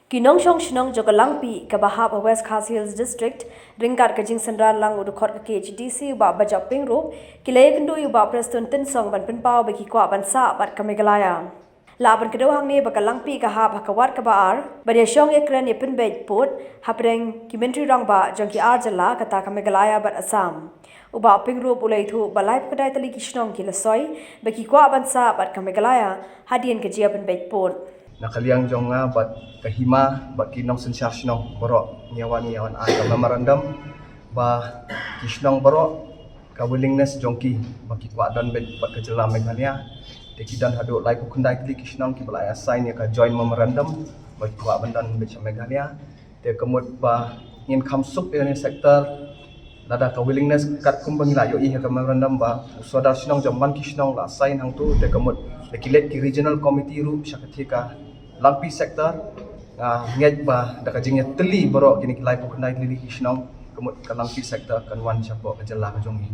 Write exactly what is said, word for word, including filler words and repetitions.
Ki nongshong shnong jong ka Langpih kaba hap ha West Khasi Hills District, ryngkat ka jingsynran lang u dkhot ka KHADC u Bah Bajop Pyngrope, ki la ïakynduh ïa u Bah Prestone Tynsong ban pynpaw ba ki kwah ban sah bad ka Meghalaya. Lah ban kdew hangne ba ka Langpih ka hap ha ka wat kaba ar ban ïashong ïakren ïa pynbeit pud hapdeng ki Myntri Rangbah jong ki ar jylla, kata ka Meghalaya bad Assam. U Bah Pyngrope u la ïathuh ba laiphew khyndai tylli ki shnong ki la soi ba ki kwah ban sah bad ka Meghalaya hadien ka jia pynbeit pud. Na ka liang jong nga bad ka hima bad ki nongsynshar shnong baroh, ngi ïa wan, ngi ïa wan ai ka memorandum ba ki shnong baroh, ka willingness jong ki ba ki kwah don beit bad ka jylla Meghalaya. Te ki don haduh laiphew khyndai tylli ki shnong kiba la ïa sign ïa ka joint memorandum ba ki kwah ban don beit sha Meghalaya. Te ka mut ba ngin kham suk ïa kane ka sector, lada ka willingness katkum ba ngi la ïohi ha ka memorandum ba u sordar shnong jong man ki shnong la sign hangto, te ka mut da ki leit ki regional committee ruh sha kata ka Langpih sector, nga ngeit ba da ka jingïatylli baroh kine ki laiphew khyndai tylli ki shnong, ka mut ka Langpih sector kan wan shapoh ka jylla ka jong ngi.